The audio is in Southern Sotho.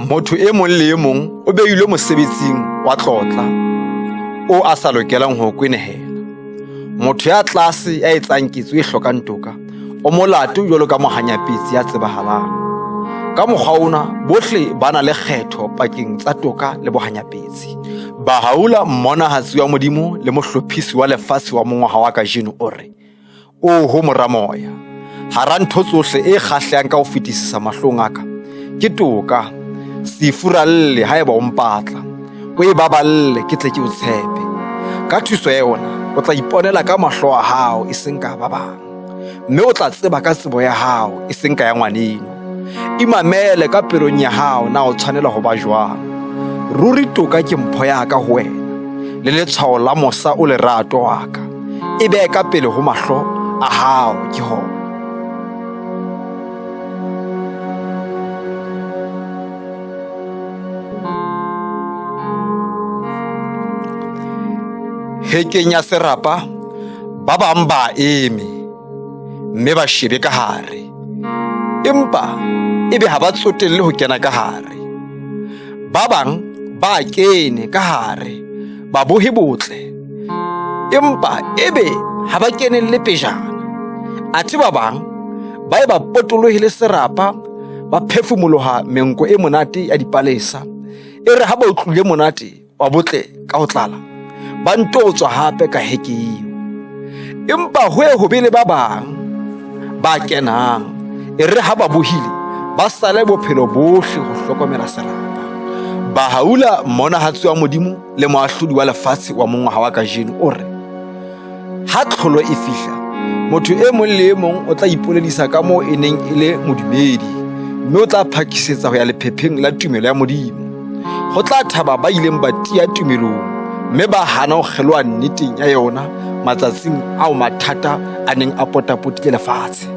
Motho e mong le e mong o beilwe mosebetsing wa tlotla o a sa lokelang ho kwenehela. Motho ya tlase ya etsang ketso e hlokang toka o molato jwalo ka mohanyapetsi ya tsebahalang. Ka mokgwa ona bohle ba na le kgetho pakeng tsa toka le bohanyapetsi. Bahaula mmonahatsi wa Modimo le mohlophisi wa lefatshe wa mongwaha wa kajeno o re, Oho mora moya, hara ntho tsohle e kgahlehang ka ho fetisisa mahlong a ka ke toka. Se furalle haeba o mpatla, o e baballe ke tle ke o tshepe. Ka thuso ya yona o tla iponela ka mahlo a hao e seng ka ba bang, mme o tla tseba ka tsebo ya hao e seng ka ya ngwaneno. Imamele ka pelong ya hao na o tshwanela ho ba jwang. Ruri toka ke mpho ya ka ho wena, le letshwao la mosa o lerato wa ka. E behe ka pele ho mahlo a hao ke hona. Hekeng ya serapa ba bang ba eme mme ba shebe ka hare, empa ebe ha ba tsotelle ho kena ka hare. Ba bang ba kene ka hare ba bohe botle, empa ebe ha ba kenelle pejana. Athe ba bang ba e ba potolohile serapa, ba phefumoloha menko e monate ya dipalesa. E re ha ba utlwile monate wa botle ka ho tlala, ba nto tswa hape ka heke eo. Empa ho ye ho be le ba bang ba kenang, e re ha ba bohile ba sale bophelo bohle ho hlokomela serapa. Bahaula mmonahatsi wa Modimo le moahlodi wa lefatshe wa mongwaha wa kajeno o re, ha tlholo e fihla, motho e mong le e mong o tla ipoledisa ka moo e neng e le modumedi, mme o tla phakisetsa ho ya lephepheng la tumelo ya Modimo. Ho tla thaba ba ileng ba tiya tumelong mme ba hana ho kgeloha nneteng ya yona matsatsing ao mathata a neng a potapotile lefatshe.